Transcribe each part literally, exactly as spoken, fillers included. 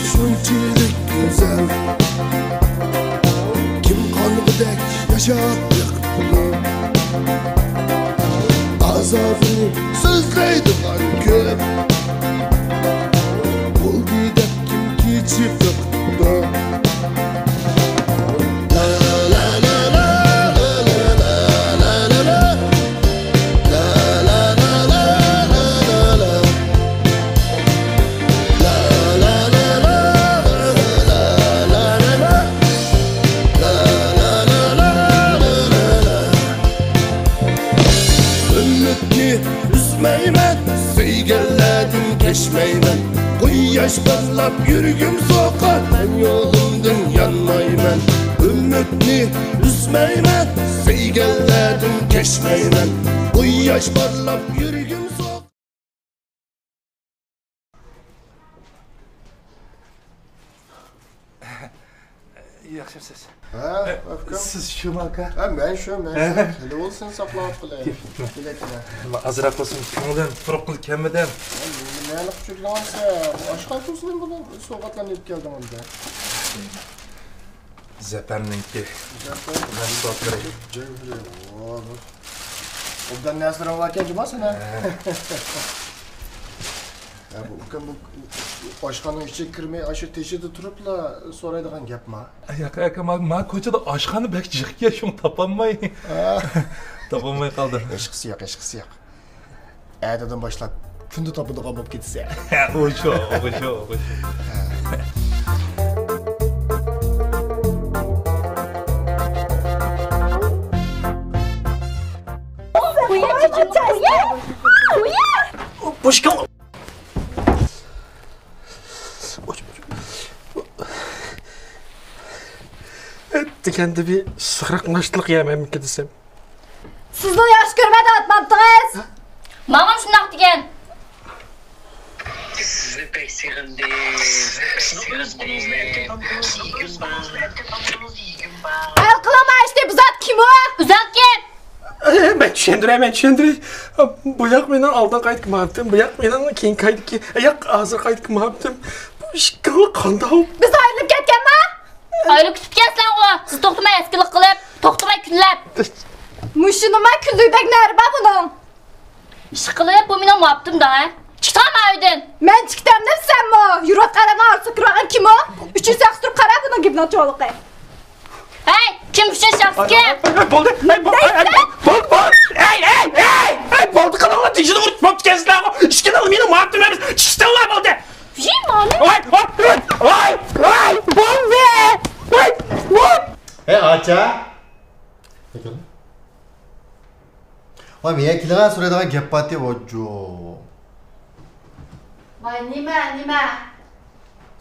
شۇنچىلىك گۈزەل، كىم قانغۇدەك ياشاپ بېقىپتۇ؟ ئازابىنى سۆزلەيدىغان كۆپ، بولدى دەپ كىم كېچىپ بېقىپتۇ؟ ئۈمىدنى ئۈزمەيمەن، سۆيگەنلەردىن كەچمەيمەن. قۇياش پارلاپ يۈرىكىم سوقار، مەن يولۇمدىن يانمايمەن. ئۈمىدنى ئۈزمەيمەن، سۆيگەنلەردىن كەچمەيمەن. قۇياش پارلاپ يۈرىكىم سوقار. ياخشىمسىز؟ ھە، ئۇكام. سىز شۇمۇ، ئاكا؟ ھە، مەن شۇ، مەن شۇ. ھە. خېلى بولسۇن ساقلاۋاتقىلى. كېلە، كېلە. ئازراق بولسۇن كۆڭلۈم، قۇرۇق قىل كەلمىدىم. نېمىلىق چۈرگەنسە، ئاشخانا تۇزىدىن بۇنى سوۋغاتلارنى ئېلىپ كەلدىڭ ئەمدى. زەپەرنىڭكى. زەپەر؟ مەھسۇلاتلىرى. جەۋھىرى. ئوبدان نەرسىلىرىڭ باركەن جۇما سېنىڭ. ھە. ھە، بۇ ئۇكام بۇ ئاشخانىنىڭ ئىچىگە كىرمەي، ئاشۇ تېشىدا تۇرۇپلا سورايدىغان گەپما؟ ياق، ئاكا، ما، ما كوچىدا ئاشخانا بەك جىقكەن، شۇڭا تاپالماي. ھە. تاپالماي قالدىم. ھېچقىسى يوق، ھېچقىسى يوق. ئەتىدىن باشلاپ كۈندە تاپىدىغان بولۇپ كېتىسەن. ئۇ شۇ، ئۇ شۇ، ئۇ شۇ. قويە، چېچىم، قويە! قويە! بوشكاڭ! دېگەندە بىر ئىسسىقراق ناشتىلىق يەرمەنمىكىن دېسەم. سىزنىڭ ياخشى كۆرمەي دەۋاتمامتىڭىز؟ ماڭىمۇ شۇنداق دېگەن. سىزنى بەك سېغىندىم. سىزنىڭ ئۆز قولىڭىزنى ئەتكەن تامىقىڭىز يېگۈم بار. ھەل قىلىڭلار ئىشتى، بۇ زات كىم ئۇ؟ ئۈزەلكىن! مەن چۈشەندۈرەي، مەن چۈشەندۈرەي. بۇ ياق مېنىڭ ئالدىن قايتىپ ماپتىم، بۇ ياق مېنىڭ كېيىن قايتىپ، ياق ھازىر قايتىپ ماپتىم. بۇ ئىككىڭلار قانداق؟ بىز ئايرىلىپ كەتكەنما؟ ئايرىلىپ كېتىپكەنسىلەرغۇ، سىز توختىماي ئەسكىلىك قىلىپ، توختىماي كۈنلەپ. مۇشۇنىما كۈنلۈكتەك نەرى بار بۇنىڭ. ئىشقىلىپ، بۇ مېنىڭ مۇھەببىتىم دەڭە. چىقىڭ ماۋۇ ئۆيدىن. مەن چىقتىم دەمسەنمۇ؟ يۈرۈۋاتقان ئادەمنىڭ ئارىسىغا كىرىۋالغان كىم ئۇ؟ ئۈچىنچى شەخس تۇرۇپ قارا بۇنىڭ گېپىنىڭ چوڭلۇقى. ھەي، كىم ئۈچىنچى شەخس كىم؟ ھەي، بولدى، ھەي، بولدى، ھەي، بولدى، بولدى، ھەي، ھەي، ھەي، ھەي، بولدى، قىلىڭلار، تېگىشىنى ئۇرۇپ بوپتىكەنسىلەرغۇ. ئىككىڭلار مېنىڭ مۇھەببىتىم ئەمەس، چىقىڭلار بولدى. ۋىي، مانا. ۋاي، ۋاي، ۋاي، ۋاي، بولدى. ۋاي، ۋاي. ھەي، ئاچا. ۋاي، مېنىڭ كېلىڭە سورايدىغان گەپ بارتى، ۋاججۇ. ۋاي، نېمە، نېمە؟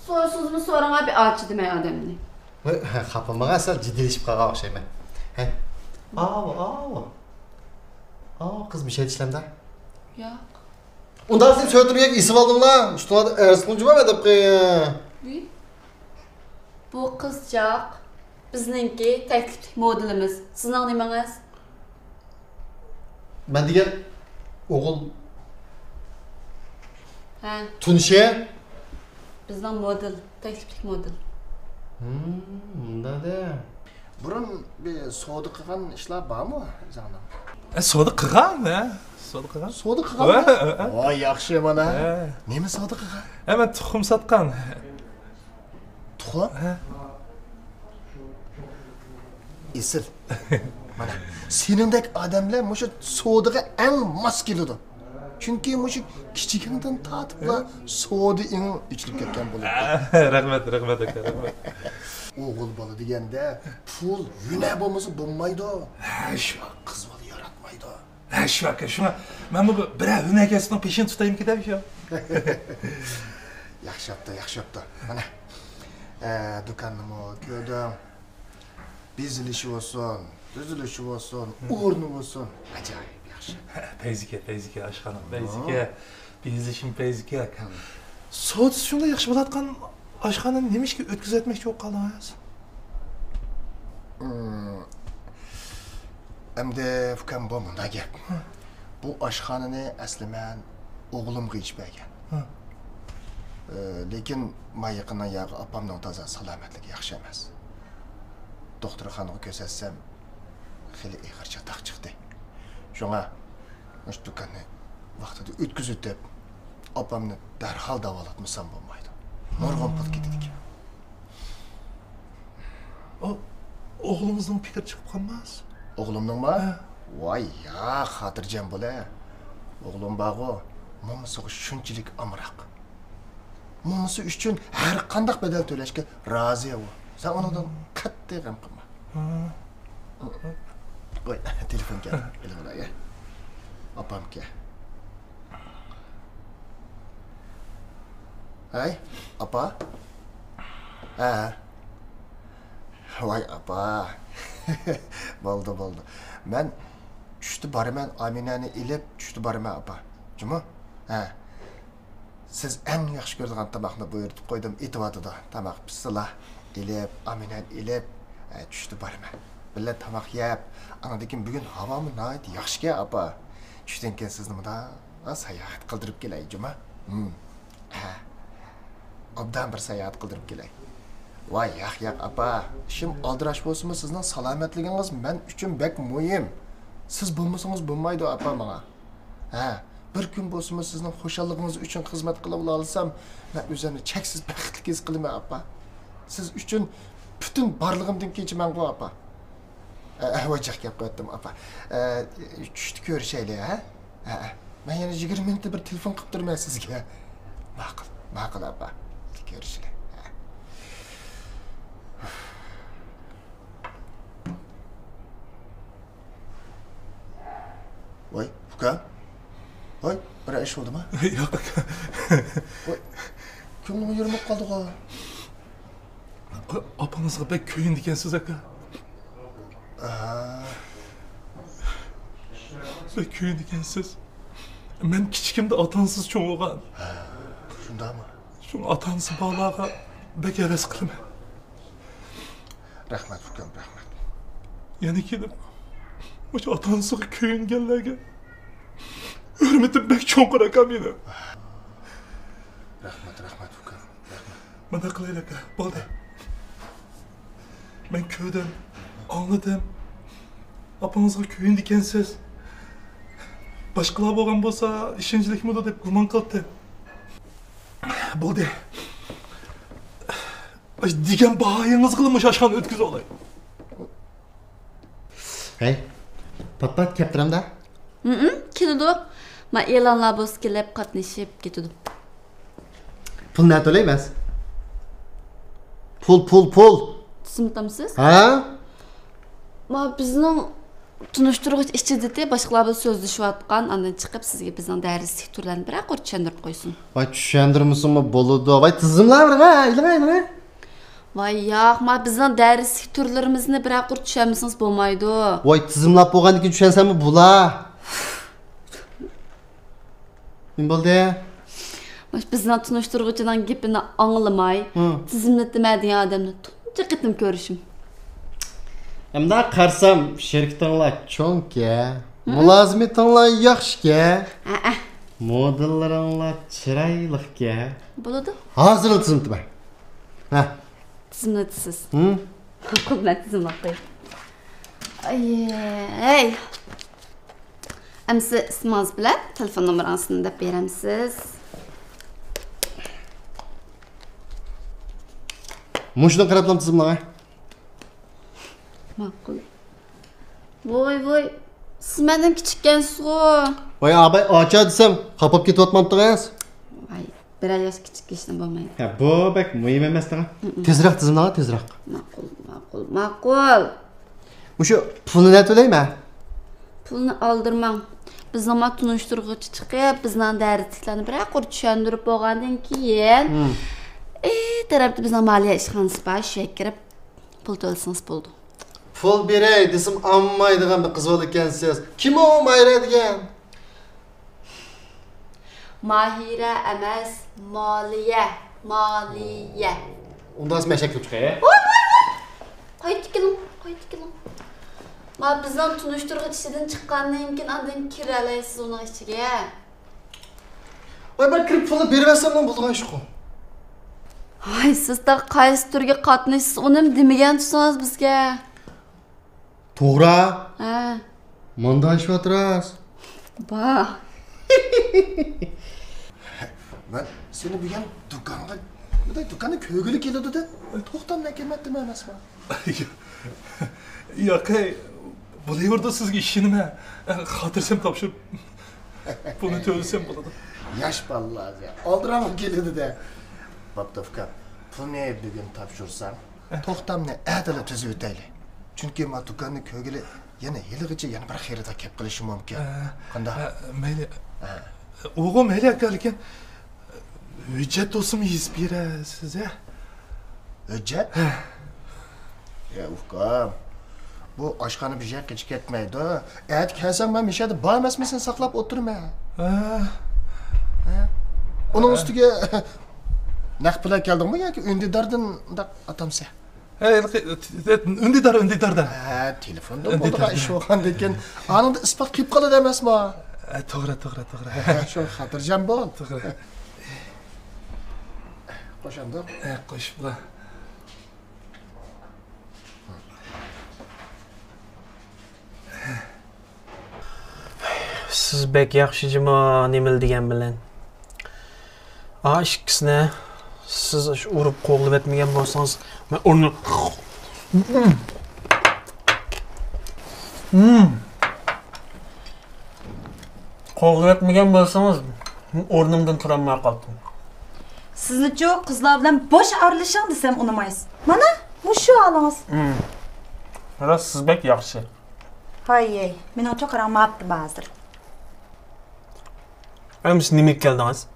سورىسىڭىزمۇ سورىڭا بىر ئاچىدىمەن ئادەمنى. ۋاي، خاپا بولماڭ، سەل جىددىيلىشىپ قالغان ئوخشايمەن. ھەي. ئاۋۇ، ئاۋۇ. ئاۋۇ، قىز مۇشۇ يەردە ئىشلەمدۇ؟ ياق. ئۇنداق سىز سۆتۈرگەك ئېسىۋالدىڭلار. ئۈستۈڭلاردا ئەرز قىلغۇچى بار مەن دەپ قويۇڭ. ۋىي. بۇ قىزچاق بىزنىڭكى تەكلىپلىك مودېلىمىز. سىزنىڭ نېمىڭىز؟ مەن دېگەن ئوغۇل. ھە. تونۇشى؟ بىزنىڭ مودېل، تەكلىپلىك مودېل. ھىم، مۇنداق دە. بۇرۇن بىر سودا قىلغان ئىشلار بارمۇ ئۆزۈڭنىڭ؟ ئە، سودا قىلغان، ھە. سودا قىلغان. سودا قىلغانمۇ؟ ھە، ھە، ھە. ۋاي، ياخشى مانا. ھە. نېمە سودا قىلغان؟ ھە، مەن تۇخۇم ساتقان. تۇخۇم؟ ھە. ئېسىل. مانا، سېنىڭدەك ئادەملەر مۇشۇ سودىغا ئەڭ ماس كېلىدۇ. چۈنكى مۇشۇ كىچىكىڭدىن تارتىپلا سودا ئېڭىڭ ئېچىلىپ كەتكەن بولۇپتۇ. رەھمەت، رەھمەت ئاكا، رەھمەت. ئوغۇل بالا دېگەندە پۇل، ھۈنەر بولمىسا بولمايدۇ. ھە، شۇ قىز بالا ياراتمايدۇ. ھە، شۇ ئاكا، شۇڭا مەنمۇ بىر، بىرەر ھۈنەر كەسىپنىڭ پېشىنى تۇتايمىكىن دەپ شۇ. ياخشى بوپتۇ، ياخشى بوپتۇ. مانا، ئە، دۇكاننىمۇ كۆردۈڭ. بېزىلىشى بولسۇن، تۈزۈلۈشى بولسۇن، ھە. ئورنى بولسۇن. ئاجايىپ ياخشى. پەيزىكە، پەيزىكە، ئاشخانا، ھە. پەيزىكە. بېزىلىشىمۇ پەيزىكە. ھە. سودىسى شۇنداق ياخشى بولۇۋاتقان ئاشخانىنى نېمىشقا ئۆتكۈزۈۋەتمەكچى بولۇپ قالدىڭىز؟ ئىم، ئەمدى ئۇكام، بۇ مۇنداق گەپ. ھە. بۇ ئاشخانىنى ئەسلى مەن ئوغلۇمغا ئېچىپ بەرگەن. ھە. ئە، لېكىن ما يېقىندا ياغى ئاپامنىڭ تازا سالامەتلىكى ياخشى ئەمەس. دوختۇرخانىغا كۆرسەتسەم، خېلى ئېغىر چاتاق چىقتى. شۇڭا مۇشۇ دۇكاننى ۋاقتىدا ئۆتكۈزۈۋېتىپ، ئاپامنى دەرھال داۋالاتمىسام بولمايدۇ. نۇرغۇن پۇل كېتىدىكەن. ئو-، ئوغلىڭىزنىڭ پىكرى چىقىپ قالماس؟ ئوغلۇمنىڭما؟ ھە. ۋاي ياق، خاتىرجەم بول ھە. ئوغلۇم بارغۇ، مومىسىغا شۇنچىلىك ئامراق. مومىسى ئۈچۈن ھەر قانداق بەدەل تۆلەشكە رازى ئۇ. سەن ئۇنىڭدىن قەتئىي غەم قىلما. ھە. قوي، تېلېفون كەلدى. ئېلىۋالاي. ئاپامكى. ھەي، ئاپا. ھە. ۋاي ئاپا. بولدى، بولدى. مەن چۈشتە بارىمەن، ئامىنەنى ئېلىپ چۈشتە بارىمەن ئاپا. جۇمۇ؟ ھە. سىز ئەڭ ياخشى كۆرىدىغان تاماقنى بۇيرۇتۇپ قويدۇم، ئېتىۋاتىدۇ. تاماق پىشسىلا، ئېلىپ، ئامىنەنى ئېلىپ، ھە، چۈشتە بارىمەن. بىللە تاماق يەپ، ئانىڭدىن كېيىن بۈگۈن ھاۋامۇ ناھايىتى ياخشىكەن ئاپا. چۈشتىن كېيىن سىزنى مۇنداق ساياھەت قىلدۇرۇپ كېلەي جۇمۇ. ھە. ئوبدان بىر ساياھەت قىلدۇرۇپ كېلەي. ۋاي ياق ياق ئاپا، ئىشىم ئالدىراش بولسىمۇ سىزنىڭ سالامەتلىكىڭىز مەن ئۈچۈن بەك مۇھىم. سىز بولمىسىڭىز بولمايدۇ ئاپا ماڭا. ھە، بىر كۈن بولسىمۇ سىزنىڭ خۇشاللىقىڭىز ئۈچۈن خىزمەت قىلىۋالالىسام، مەن ئۆزۈمنى چەكسىز بەختلىك ھېس قىلىمەن ئاپا. سىز ئۈچۈن پۈتۈن بارلىقىمدىن كېچىمەنغۇ ئاپا. ئە، ۋاي جىق گەپ قىلىۋەتتىم ئاپا. ئە، چۈشتە كۆرۈشەيلى ھە. ھە، مەن يەنە يىگىرمە مىنۇتتا بىر تېلېفون قىلىپ تۇرىمەن سىزگە. ماقۇل، ماقۇل ئاپا. كۆرۈشىلى. ھە. ۋاي ئۇكا. ۋاي، بىر ئىش بولدىما؟ ياق ئاكا. ۋاي، كۆڭلۈڭ يېرىم بولۇپ قالدىغۇ. ئاپىڭىزغا بەك كۆيۈنىدىكەنسىز ئاكا. ئاھا. بەك كۆيۈنىدىكەنسىز. مەن كىچىكىمدە ئاتا-ئانىسىز چوڭ بولغان. ھە، شۇنداقمۇ؟ شۇڭا ئاتا-ئانىسى بارلارغا بەك ھەۋەس قىلىمەن. رەھمەت ئۇكام، رەھمەت. يەنە كېلىپ مۇشۇ ئاتا-ئانىسىغا كۆيۈنگەنلەرگە ھۆرمىتىم بەك چوڭقۇر ئاكا مېنىڭ. رەھمەت، رەھمەت ئۇكام، رەھمەت. مانداق قىلايلى ئاكا، بولدى. مەن كۆردۈم، ئاڭلىدىم. ئاپىڭىزغا كۆيۈنىدىكەنسىز. باشقىلار بولغان بولسا ئىشەنچلىكمىدۇ دەپ گۇمان قىلاتتىم. بولدى. دېگەن باھايىڭىزغىلا مۇشۇ ئاشخانىنى ئۆتكۈزۈۋالاي. ھەي، پات-پات كەپتۇرامدا. ھىم، كېلىدۇ. ما ئېلانلار بولسا كېلىپ قاتنىشىپ كېتىدۇ. پۇل نە تۆلەيمىز؟ پۇل، پۇل، پۇل. تىزىملىتامسىز؟ ھە؟ ما بىزنىڭ تونۇشتۇرغۇچ ئىچىدىتى باشقىلار بىلەن سۆزلىشىۋاتقان، ئاندىن چىقىپ سىزگە بىزنىڭ دەرسلىك تۈرلەرنى بىرەر قۇر چۈشەندۈرۈپ قويسۇن. ۋاي، چۈشەندۈرمىسىڭمۇ بولىدۇ. ۋاي، تىزىملا بىر، ھە، ئېلىڭ، ئېلىڭ. ۋاي ياق، ما بىزنىڭ دەرسلىك تۈرلىرىمىزنى بىرەر قۇر چۈشەنمىسىڭىز بولمايدۇ. ۋاي، تىزىملاپ بولغاندىن كېيىن چۈشەنسەممۇ بولا. نېمە بولدى؟ مۇشۇ بىزنىڭ تونۇشتۇرغۇچىنىڭ گېپىنى ئاڭلىماي، ھە، تىزىملىتىمەن دېگەن ئادەمنى تۇنجى قېتىم كۆرۈشۈم. ئەمدى قارىسام، شىركىتىڭلار چوڭكەن، ھە، مۇلازىمىتىڭلار ياخشىكەن، ھەئە، مودېللىرىڭلار چىرايلىقكەن. بولىدۇ. ھازىرلا تىزىملىتىمەن. ھە. تىزىملىتىسىز. ھىم؟ ماقۇل، مەن تىزىملاپ قوياي. ئاي، ھەي. ئەمسە ئىسمىڭىز بىلەن تېلېفون نومۇرىڭىزنى دەپ بېرەمسىز؟ مۇشۇنى قاراپلا تىزىملاڭ. ماقۇل. ۋوي، ۋوي، سىز مەندىن كىچىككەنسىزغۇ. ۋاي ئاباي، ئاچا دېسەم، خاپا بولۇپ كېتىۋاتمامتىڭىز؟ ۋاي، بىرەر ياش كىچىك كىشىدىن بولمايدۇ. ھە، بۇ بەك مۇھىم ئەمەس دەڭ. تېزراق تىزىملاڭ، تېزراق. ماقۇل، ماقۇل، ماقۇل. مۇشۇ پۇلنى نە تۆلەيمەن؟ پۇلنى ئالدىرىماڭ. بىزنىڭ ما تونۇشتۇرغۇچى چىقىپ، بىزنىڭ دەرسلىكلەرنى بىرەر قۇر چۈشەندۈرۈپ بولغاندىن كېيىن، ھىم، ئى تەرەپتە بىزنىڭ مالىيە ئىشخانىسى بار، شۇ يەرگە كىرىپ، پۇل تۆلىسىڭىز بولىدۇ. پۇل بېرەي دېسەم ئالمايدىغان بىر قىز بالا ئىكەنسىز. كىم ئۇ ماھىرە دېگەن؟ ماھىرە ئەمەس، مالىيە، مالىيە. ئۇنداق دېسە مەن ئەشەگە كىرىپ چىقاي. ۋاي، ۋاي، ۋاي! قايتا كېلىڭ، قايتا كېلىڭ. ما بىزنىڭ تونۇشتۇرغۇچىدىن چىققاندىن كېيىن ئاندىن كىرەلەيسىز ئۇنىڭ ئىچىگە. ۋاي، مەن كىرىپ پۇلنى بېرىۋەتسەملا بولىدىغان ئىشقۇ. ھاي، سىز تا قايسى تۈرگە قاتنىشىسىز، ئۇنىمۇ دېمىگەن تۇرسىڭىز بىزگە. توغرا. ھە. ماندا ئىش بار راست. بار. مەن سېنى بۈگۈن دۇكانغا، بۇنداق دۇكاننى كۆرگىلى كېلىدۇ دەپ، توختامنى ئەكەلمەپتىمەن ئەمەسمۇ؟ ياقەي، بولۇۋېرىدۇ، سىزگە ئىشىنىمەن. خاتىرجەم تاپشۇرۇپ، پۇلنى تۆلىسەم بولىدۇ. ياش بالىلار ئالدىراپمۇ كېلىدۇ-دە. بوپتۇ ئۇكام، پۇلنى بۈگۈن تاپشۇرساڭ، توختامنى ئەتىلا تۈزۈۋېتەيلى. چۈنكى ما دۇكاننى كۆرگىلى يەنە ھېلىغىچە يەنە بىر خېرىدار كەپ قېلىشى مۇمكىن. ئە، قانداق؟ ئە، مەيلى. ئە. ئۇغۇ مەيلى ئاكا، لېكىن ھۆججەت بولسىمۇ يېزىپ بېرەسىز، ھە؟ ھۆججەت؟ ھە. يا ئۇكام، بۇ ئاشخانا بىر يەرگىچە كەتمەيدۇ. ئەتە كەلسەڭ مەن مۇشۇ يەردە بار ئەمەسمۇ سېنى ساقلاپ ئولتۇرىمەن. ھە. ھە؟ ئۇنىڭ ئۈستىگە نەق پۇل ئەكەلدىڭمۇ ياكى ئۈندىداردىن ئۇنداق ئاتامسەن؟ ھە، ھېلىقى، ئۈندىدار، ئۈندىدار. ھە، تېلېفوندا بولىدىغان ئىش بولغاندىن كېيىن ئانىڭدا ئىسپات قېلىپ قالىدۇ ئەمەسمۇ؟ ھە، توغرا، توغرا، توغرا. شۇ خاتىرجەم بول. توغرا. قوشامدۇ؟ ھە، قوشۇپلا. سىز بەك ياخشى جۇمۇ نېمىلا دېگەن بىلەن. ئا، ئىككىسىنى سىز ئۇرۇپ قوغلىۋەتمىگەن بولسىڭىز، مەن ئورنۇم، قوغلىۋەتمىگەن بولسىڭىز، ئورنۇمدىن تۇرالماي قالاتتىم. سىزنىچۇ قىزلار بىلەن بوش ئارىلىشىڭ دېسەم ئۇنىمايسىز. مانا، مۇشۇ ھالىڭىز. راست، سىز بەك ياخشى. ھاي، مېنىڭچۇ قاراڭ، ماپتىما ھازىر. ئەمىسە نېمىگە كەلدىڭىز؟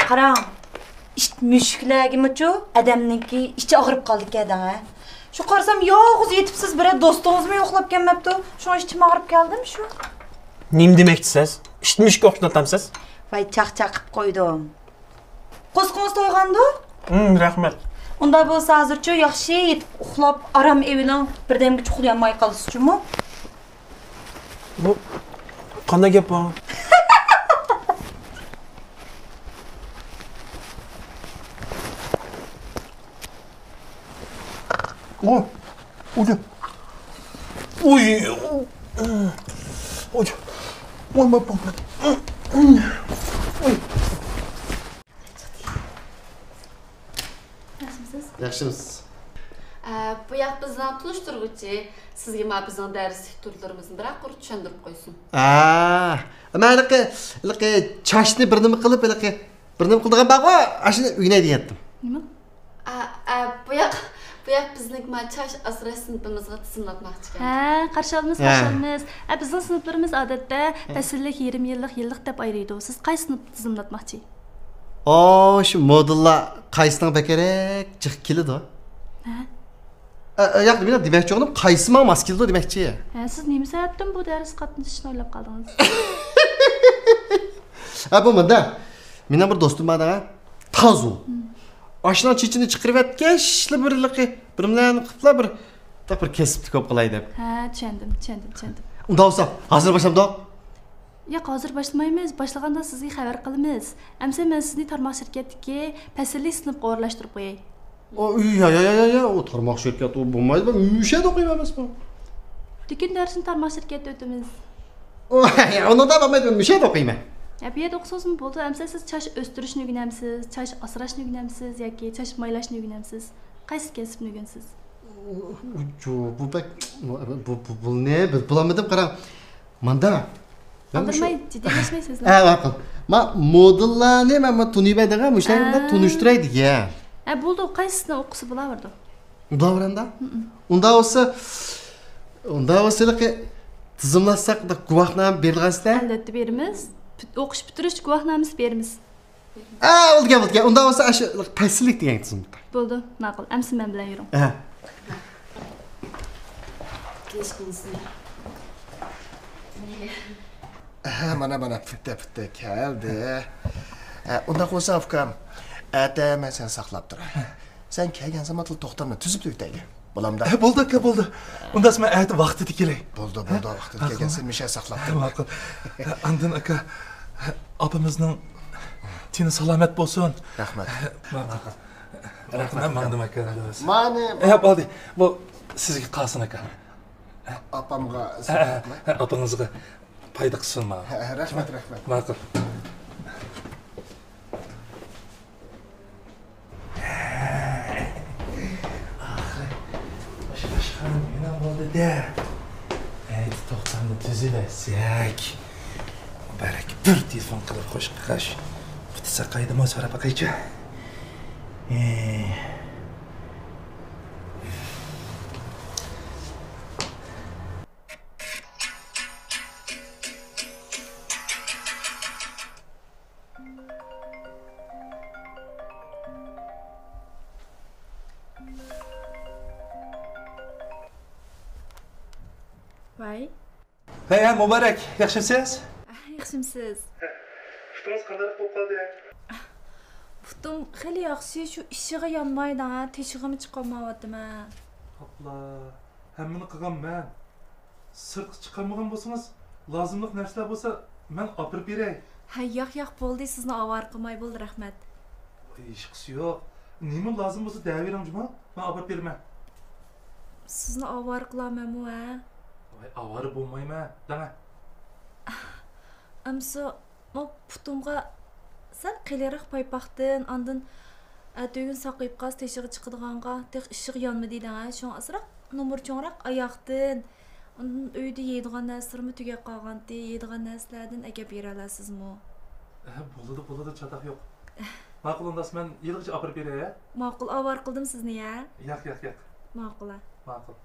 قاراڭ، ئىت مۈشۈكلەرگىمۇچۇ ئادەمنىڭكى ئىچى ئاغرىپ قالىدىكەن دەڭ، ھە؟ شۇ قارىسام، يالغۇز يېتىپسىز، بىرەر دوستىڭىزمۇ يوقلاپ كەلمەپتۇ. شۇڭا ئىچىم ئاغرىپ كەلدىم شۇ. نېمە دېمەكچىسىز؟ ئىت مۈشۈك ئوخشىتىۋاتامسىز؟ ۋاي، چاقچاق قىپ قويدۇم. قورسىقىڭىز تويغاندۇ؟ ھىم، رەھمەت. ئۇنداق بولسا ھازىرچۇ ياخشى يېتىپ ئۇخلاپ ئارام ئېلىۋېلىڭ، بىردەمگىچە ئۇخلىيالماي قالىسىز جۇمۇ. بۇ قانداق گەپ بۇ؟ ئۇ، ئۇ، ئۇي، ئۇ، ئۇي، ئۇي، ماپا، ئۇي. ياخشىمۇسىز؟ ياخشىمىز. ئە، بۇ ياق بىزنىڭ تونۇشتۇرغۇچى، سىزگە ما بىزنىڭ دەرسلىك تۈرلىرىمىزنى بىرەر قۇر چۈشەندۈرۈپ قويسۇن. ئا، مەن ھېلىقى، ھېلىقى چاچنى بىر نېمە قىلىپ، ھېلىقى بىر نېمە قىلىدىغان بارغۇ، ئاشۇنى ئۆگىنەي دېگەنتىم. نېمە؟ ئا، ئا، بۇ ياق، بۇ ياق بىزنىڭ ما چاچ ئاسراش سىنىپىمىزغا تىزىملاتماقچىكەن. ھە، قارشى ئالىمىز، ھە. قارشى ئالىمىز. ئە، بىزنىڭ سىنىپلىرىمىز ئادەتتە ھە. پەسىللىك، يېرىم يىللىق، يىللىق دەپ ئايرىيدۇ. سىز قايسى سىنىپتا تىزىملاتماقچى؟ ئو، شۇ مودېللار قايسىنىڭ بەكرەك جىق كېلىدۇ؟ ھە؟ ئە، ئە، ياق، مېنىڭ دېمەكچى بولغىنىم قايسى ماڭا ماس كېلىدۇ دېمەكچى. ھە، سىز نېمە سەۋەبتىن بۇ دەرسكە قاتنىشىشنى ئويلاپ قالدىڭىز؟ ھە، بۇ مۇنداق. مېنىڭ بىر دوستۇم بار دەڭە. تازۇ. مم. ئاشۇنىڭ چېچىنى چىقىرىۋەتكەچلا بىر ھېلىقى بىر نېمىلەرنى قىلىپلا بىر، بىر كەسىپلىك بولۇپ قالاي دەپ. ھە، چۈشەندىم، چۈشەندىم، چۈشەندىم. ئۇنداق بولسا، ھازىر باشلامدۇق؟ ياق، ھازىر باشلىمايمىز. باشلىغاندا سىزگە خەۋەر قىلىمىز. ئەمىسە مەن سىزنى تارماق شىركەتتىكى پەسىللىك سىنىپقا ئورۇنلاشتۇرۇپ قوياي. ئۇ، يا، يا، يا، يا، يا، ئۇ تارماق شىركەت، ئۇ بولمايدۇ، مەن مۇشۇ يەردە ئوقۇيمەن ئەمەسمۇ؟ لېكىن دەرسنى تارماق شىركەتتە ئۆتىمىز. ئۇ، يا، ئۇنىڭدا بولمايدۇ، مەن مۇشۇ يەردە ئوقۇيمەن. يا، بۇ يەردە ئوقۇسىڭىزمۇ بولىدۇ، ئەمىسە سىز چاچ ئۆستۈرۈشنى ئۆگىنەمسىز، چاچ ئاسراشنى ئۆگىنەمسىز ياكى چاچ مايلاشنى ئۆگىنەمسىز؟ قايسى كەسىپنى ئۆگىنىسىز؟ بۇ، بۇ بەك، بۇ، بۇ، بۇنى بىلىپ بولالمىدىم، قاراڭ. ماندا. مەن مۇشۇ ئالدىرىماي، جىددىيلەشمەي سۆزلەڭ. ھە، ماقۇل. ما مودېللارنى مەن ما تونۇيمەن دېگەن، مۇشۇلارنى بىلەن ھە. تونۇشتۇراي دېگەن. ھە، بولىدۇ، قايسىسىنى ئوقۇسا بولاۋېرىدۇ. بولاۋېرەمدا؟ ھىم. ئۇنداق بولسا، ئۇنداق بولسا، ھېلىقى تىزىملاتساق، گۇۋاھنامە بېرىدىغانسىلەر؟ ئەلۋەتتە بېرىمىز. پۈت-، ئوقۇش پۈتتۈرۈش گۇۋاھنامىسى بېرىمىز. ئا، بولىدىكەن، بولىدىكەن. ئۇنداق بولسا، ئاشۇ پەسىللىك دېگەن تىزىملىتىڭ. بولىدۇ، ماقۇل. ئەمىسە مەن بىلەن يۈرۈڭ. ھە. ھە، مانا، مانا، پۈتتى، پۈتتى، كەلدى. ھە، ئۇنداق بولسا، ئۇكام، ئەتە مەن سېنى ساقلاپ تۇراي. سەن كەلگەن زاماندا توختامنى تۈزۈپ ئۆتەيلى. بولامدا؟ ھە، بولدى، ئاكا، بولدى. ئۇنداق مەن ئەتە ۋاقتىدا كېلەي. بولدى، بولدى، ھە؟ ۋاقتىدا كەلگەن، سېنى مۇشۇ يەردە ساقلاپ تۇراي. ماقۇل. ئاندىن، ئاكا، ئاپىمىزنىڭ تېنى سالامەت بولسۇن. رەھمەت. ماقۇل. رەھمەت، مەن ماڭدىم، ئاكا. مانى. ئە، بولدى. بۇ سىزگە قالسۇن، ئاكا. ئاپامغا. ئاپىڭىزغا پايدا قىلسۇن ماڭا. رەھمەت، رەھمەت. ماقۇل. ئاخىرى ئاشخانا يەنە بولدى-دە. ھەيدە توختامدا تۈزۈۋەتسەك. مۇبارەك بىر تېلېفون قىلىپ خوش قىلغاچ. قۇتۇلسا قايدىمۇ سوراپ باقايچۇ. ۋاي. ھەي، ھە، مۇبارەك، ياخشىمسىز؟ ياخشىمسىز؟ پۇتىڭىز قانداق بولۇپ قالدى؟ پۇتۇم خېلى ياخشى، شۇ ئىششىقى يانمايدۇ، ھە، تېشىغىمۇ چىقالمايۋاتىمەن. ئاپلا، ھەممىنى قىلغان مەن. سىرتقا چىقارمىغان بولسىڭىز، لازىملىق نەرسىلەر بولسا، مەن ئاپىرىپ بېرەي. ھە، ياق، ياق، بولدى، سىزنى ئاۋارە قىلماي بولدى، رەھمەت. ھېچقىسى يوق. نېمە لازىم بولسا دەۋېرىڭ جۇمۇ، مەن ئاپىرىپ بېرىمەن. سىزنى ئاۋارە قىلارمەنمۇ، ھە؟ ۋاي، ئاۋارە بولمايمەن، دەڭە. ئەمسە، ماۋۇ پۇتۇمغا سەل قېلىنراق پايپاقتىن، ئاندىن ئەتىگۈن ساقىيىپ قالسا تېشىغا چىقىدىغانغا، تېخى ئىششىقى يانمىدى دەڭە، شۇڭا ئازراق نومۇر چوڭراق ئاياغدىن، ئاندىن ئۆيدە يەيدىغان نەرسىلىرىمۇ تۈگەپ قالغانتى، يەيدىغان نەرسىلەردىن ئەكەپ بېرەلەيسىزمۇ؟ ئەھ، بولىدۇ، بولىدۇ، چاتاق يوق. ماقۇل، ئۇنداقسا مەن ھېلىغىچە ئاپىرىپ بېرەي، ھە؟ ماقۇل، ئاۋارە قىلدىم سىزنى، ھە؟ ياق، ياق، ياق. ماقۇل، ھە. ماقۇل.